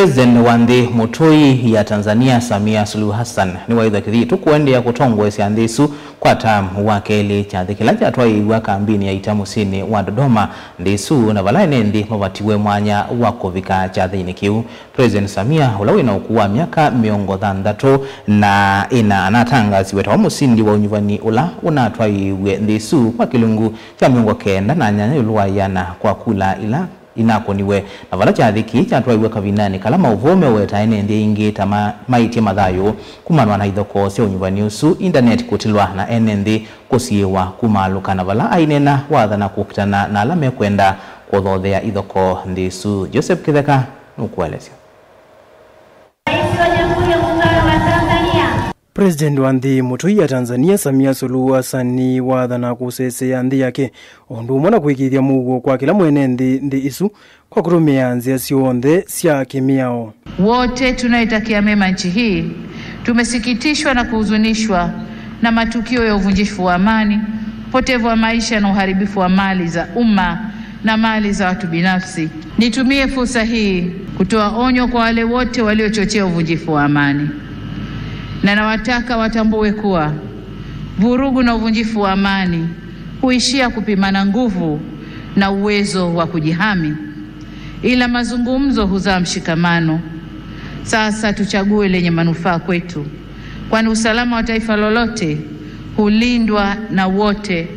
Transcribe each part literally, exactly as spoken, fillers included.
President wa nthĩ mũtũi ya Tanzania, Samia Suluhu Hassan, nĩwaĩthwa kĩthito kũendeea kũtongoesya nthĩ ĩsu kwa term wa kelĩ, kyathĩ kĩla kyatwaĩĩw'a kambinĩ ya ita mũsyĩnĩ wa Dodoma, nthĩ ĩsu, na vala ene nthĩ mavatiwe mwanya wa kũvika kyathĩnĩ kĩu. President Samia, ũla wĩna ũkũũ wa myaka mĩongo thanthatũ na ĩna, anatangasiwe ta wa mũsindi wa ũnyuvani ũla ũnatwaĩĩw'e nthĩ ĩsu kwa kĩlungu kya mĩongo kenda na nyanya ĩũlũ wa ĩana kwa kula ila inakũniwe, na vala kyathĩ kĩĩ kyatwaiwe kavindanĩ kala maũvoo meũweta ene nthĩ aingĩ ta ma-, maĩtye mathayũ kumanwa na ithokoo sya ũnyuvani ũsu, indaneti kũtilwa, na ene nthĩ kũsiĩĩwa kumaalũka, na vala aineena wathana kũkitana na ala mekwenda kũthothea ithokoo nthĩ ĩsu. Joseph Kĩtheka nũkũelesya. Rais wa Jamhuri ya Muungano wa Tanzania. President wa nthĩ mũtũi ya Tanzania, Samia Suluhu Hassan, nĩwathana kũseseea nthĩ yake, o ũndũ ũmwe na kũĩkĩĩthya mũuo kwa kĩla mwene nthĩ, nthĩ ĩsu, kwa kũtũmĩa nzĩa syonthe sya kĩmĩao. Wote tunayotakia mema nchi hii, tumesikitishwa na kuhuzunishwa na matukio ya uvunjifu wa amani, upotevu wa maisha na uharibifu wa mali za umma na mali za watu binafsi. Nitumie fursa hii kutoa onyo kwa wale wote waliochochea uvunjifu wa amani, na nawataka watambue kuwa vurugu na uvunjifu wa amani huishia kupimana nguvu na uwezo wa kujihami, ila mazungumzo huzaa mshikamano. Sasa tuchague lenye manufaa kwetu, kwani usalama wa taifa lolote hulindwa na wote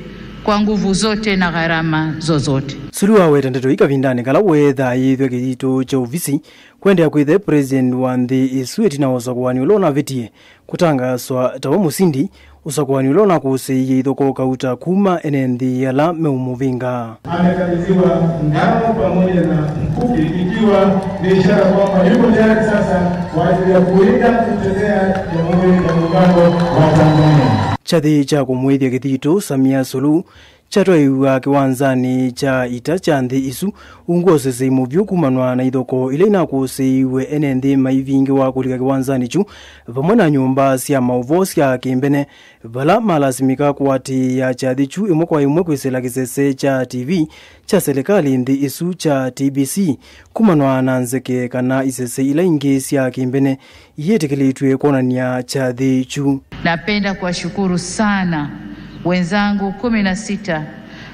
kwa nguvu zote na gharama zozote. Suluhu aweta ndeto ii kavindanĩ kala weethaa yĩthw'a kĩthito kya ovisi kũendeea kwĩthĩa president wa nthĩ ĩsu ĩtina wa ũsakũani ũla ũnavĩtie kũtangaaswa ta wa mũsindi, ũsakũani ũla ũnakũsĩĩie ithokoo kauta kuma ene nthĩ ala meũmũvĩnga. Amekabidhiwa ngao pamoja na mkuki, ikiwa ni ishara kwamba yuko tayari sasa kwa ajili ya kulinda na kutetea Jamhuri ya Muungano wa Tanzania. Kyathĩ kya kũmwĩthya kĩthito Samia Suluhu kyatwaĩw'a kĩwanzanĩ kya ita kya nthĩ ĩsu, ungu wa ũsesei mũvyũ kumanwa na ithokoo ila inakũsĩĩiwe ene nthĩ maivingĩwa kũlika kĩwanzanĩ kyu, vamwe na nyũmba sya maũvoo sya kĩmbene, vala malasimĩka kũatĩĩa kyathĩ kyu ĩmwe kwa ĩmwe kwĩsĩla kĩsese kya T V kya selekalĩ nthĩ ĩsu kya T B C, kumanwa na nzeke kana isese ila ingĩ sya kĩmbene iyĩtĩkĩlĩtw'e kwonany'a kyathĩ kyu. Napenda kuwashukuru sana wenzangu kumi na sita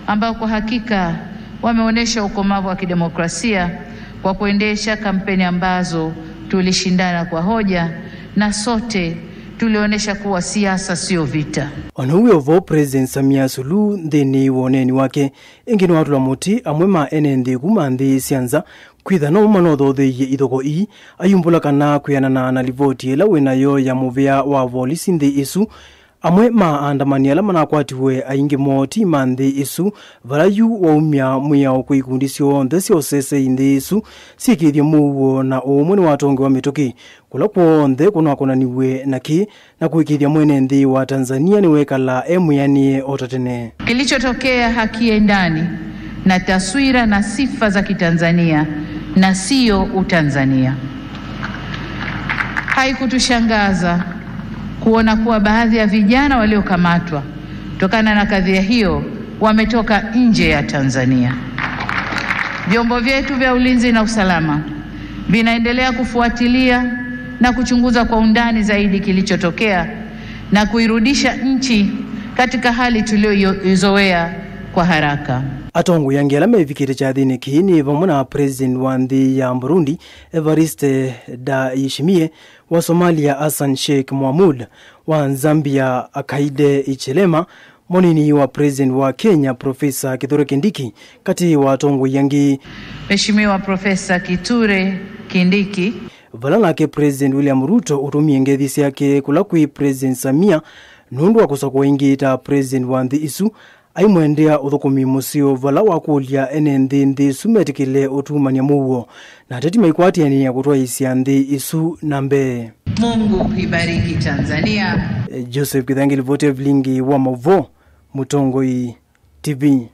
ambao kwa hakika wameonyesha ukomavu wa kidemokrasia kwa kuendesha kampeni ambazo tulishindana kwa hoja na sote tulionyesha kuwa siasa sio vita. O na ũu wĩ o vo, President Samia Suluhu nthĩnĩ wa ũneeni wake, ĩngĩ nĩwatũla mũtĩ amwe ma ene nthĩ kuma nthĩ sya nza kwĩtha no mo manothotheie ithokoo ii, ayumbũla kana kwĩanana na livoti ĩla wĩ nayo ya mũvĩa wa volisi nthĩ ĩsu, amwe ma aandamani ala manakwatiwe aingĩ moo ti ma nthĩ ĩsu, vala yu waumya mwĩao kwĩ ikundi syonthe sya ũsesei nthĩ ĩsu syĩkĩĩthye mũuo na ũũmwe nĩwatongewa mĩtũkĩ kũla kw'onthe kũnakonaniw'e na kĩ na kũĩkĩĩthya mwene nthĩ wa Tanzania nĩwekala e mwĩanĩe o ta tene. Kilichotokea hakiendani na taswira na sifa za Kitanzania na siyo Utanzania. Haikutushangaza kuona kuwa baadhi ya vijana waliokamatwa kutokana na kadhia hiyo wametoka nje ya Tanzania. Vyombo vyetu vya ulinzi na usalama vinaendelea kufuatilia na kuchunguza kwa undani zaidi kilichotokea na kuirudisha nchi katika hali tuliyoizoea kwa haraka. Atongoi angĩ ala mevikĩte kyathĩnĩ kĩĩ nĩ vamwe na President wa nthĩ ya Burundi, Evariste Ndayishimiye, wa Somalia, Hassan Sheikh Mohamud, wa Zambia, Hakainde Hichilema, mũnini wa President wa Kenya, Profesa Kithure Kindiki, katĩ wa atongoi angĩ. Mheshimiwa Profesa Kithure Kindiki. Vala nake President William Ruto ũtũmie ngethi syake kũla kwĩ President Samia nũndũ wa kũsakũa ĩngĩ ta President wa nthĩ ĩsu, aimwendea ũthũkũmi mũseo vala wakũlya ene nthĩ nthĩ ĩsu metĩkĩle ũtumany'a mũuo na ateti maikwatĩanĩa kũtwaĩĩsya nthĩ ĩsu na mbee. Mungu ibariki Tanzania. Joseph Kithangi, livoti ya vilingi wa maũvoo, Mũtongoi T V.